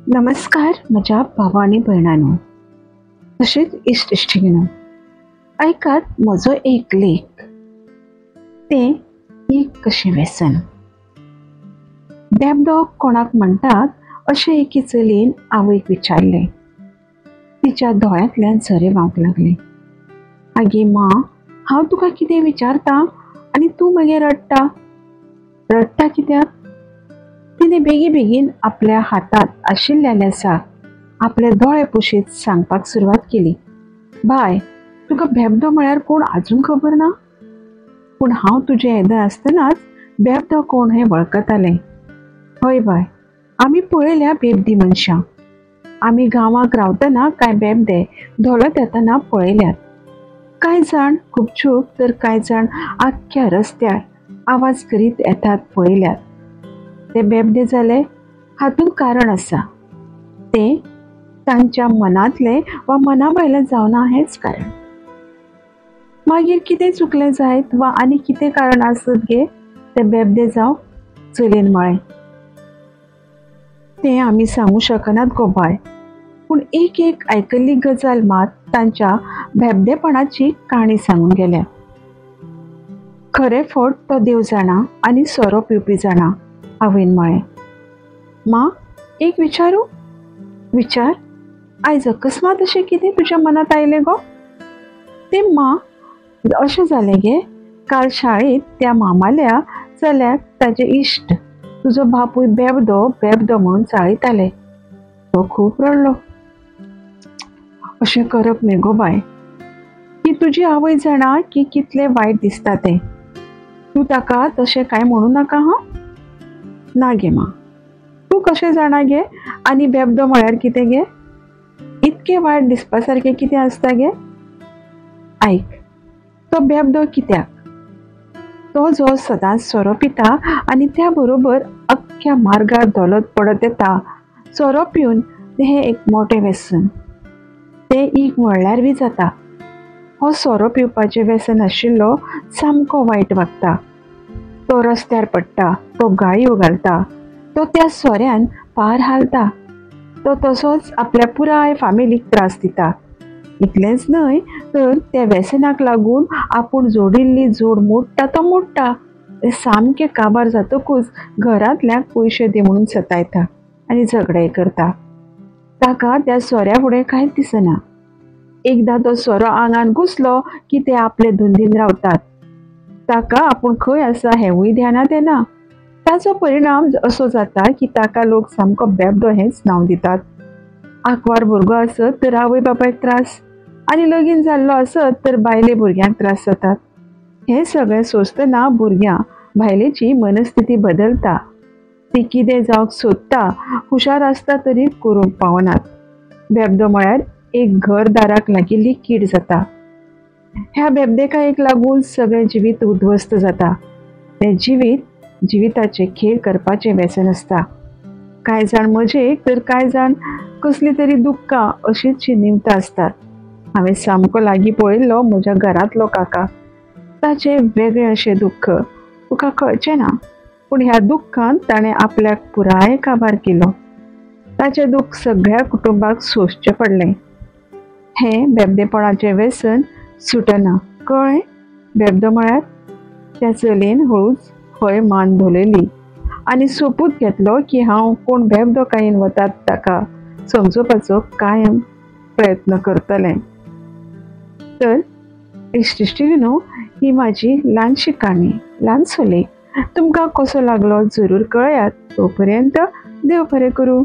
नमस्कार म्हज्या भावा आनी भयणांनो, तशेंच इश्ट इश्टिणींनो, आयकात म्हजो एक लेख, तें एक कशें व्यसन. बेबदो कोणाक म्हणटात अशें एके चलयेन आवयक विचारलें. तिच्या दोळ्यांतल्यान झरे व्हांवंक लागले. आगे मां, हांव तुका कितें विचारता आनी तूं मगे रडटा. रडटा कित्याक? तिणें बेगी बेगीन आपल्या हातांत आशिल्ल्या लेंसाक आपले दोळे पुशीत सांगपाक सुरवात केली. बाय, तुका बेबदो म्हळ्यार कोण आजून खबर ना? पूण हांव तुजें येदर आसतनाच बेबदो कोण हें वळखतालें. हय बाय, आमी पळयल्या बेबदी मनशां. आमी गांवाक रावतना कांय बेबदे धोलत येतना पळयल्यात. कांय जाण गुपचूप तर कांय जाण आख्ख्या रस्त्यार आवाज करीत येतात पळयल्यात. ते बेबदे जाले हातूंत कारण आसा, तें तांच्या मनांतलें वा मना भायलें जावना हेंच कारण. मागीर कितें चुकलें जायत वा आनी कितें कारण आसत गे ते बेबदे जावंक? चलयेन म्हळें. तें आमी सांगू शकनात गो बाय, पूण एक एक आयकल्ली गजाल मात तांच्या बेबदेपणाची काणी सांगून गेल्या. खरें फट तो देव जाणा आनी सोरो पिवपी जाणा, आवयन म्हळें. मां, एक विचारू? विचार. आयज अकस्मात अशें कितें तुज्या मनांत आयलें गो? तें मां, अशें जालें गे, काल शाळेंत त्या मामाल्या चल्याक ताजे इश्ट तुजो बापूय बेबदो बेबदो म्हणून चाळयताले. तो खूब रडलो. अशें करप न्हय गो बाय, की तुजी आवय जाणा की कितलें वायट दिसता तें. तूं ताका तशें कांय म्हणू नाका हां. ना गे मां, तूं कशें जाणा गे? आनी बेबदो म्हळ्यार कितें गे? इतकें वायट दिसपा सारकें कितें आसता गे? आयक, तो बेबदो कित्याक? तो जो सदांच सोरो पिता आनी त्या बरोबर अख्ख्या मार्गार धोलत पडत येता. सोरो पिवन हें एक मोटें व्यसन, तें एक म्हणल्यार बी जाता. हो सोरो पिवपाचें व्यसन आशिल्लो सामको वायट वागता. तो रस्त्यार पडटा, तो गाळयो घालता, तो त्या सोऱ्यान पार हालता, तो तसोच आपल्या पुराय फामिलीक त्रास दिता. इतलेंच न्हय तर त्या व्यसनाक लागून आपूण जोडिल्ली जोड मोडटा तो मोडटा. ते सामकें काबार जातकूच घरांतल्याक पयशे दी म्हणून सतायता आनी झगडें करता. ताका त्या सोऱ्या फुडें कांयच दिसना. एकदां तो सोरो आंगान घुसलो की ते आपले धुंदीन रावतात. ताका आपूण खंय आसा हेंवूय ध्यानांत येना. ताचो परिणाम असो जाता की ताका लोक सामको बेबदो हेंच नांव दितात. आंकवार भुरगो आसत तर आवय बापायक त्रास आनी लगीन जाल्लो आसत तर बायले भुरग्यांक त्रास जातात. हें सगळें सोंसतना भुरग्यां बायलेची मनस्थिती बदलता. ती कितें जावंक सोदता, हुशार आसता तरी करूंक पावनात. बेबदो म्हळ्यार एक घर दाराक लागिल्ली कीड जाता. ह्या बेबदेकायेक लागून सगळें जिवीत उद्ध्वस्त जाता. तें जिवीत जिविताचे खेळ करपाचें व्यसन आसता. कांय जाण मजेक तर कांय जाण कसली तरी दुख्खां अशीच निमतां आसतात. हांवें सामको लागीं पळयल्लो म्हज्या घरांतलो काका. ताचें वेगळें अशें दुख्ख तुका कळचें ना, पूण ह्या दुख्खान ताणें आपल्याक पुराय काबार केलो. ताचें दुख्ख सगळ्या कुटुंबाक सोंसचें पडलें. हें बेबदेपणाचें व्यसन सुटना, कळ्ळें? बेबदो म्हळ्यार? त्या चलयेन हळूच हय मान धोलयली आनी सोपूत घेतलो की हांव कोण बेबदो कायेन वतात ताका समजोवपाचो कायम प्रयत्न करतलें. तर इश्ट-इश्टिणींनो, ही म्हाजी ल्हानशी काणी, ल्हानसो लेख तुमकां कसो लागलो जरूर कळयात. तो पर्यंत देव बरें करूं.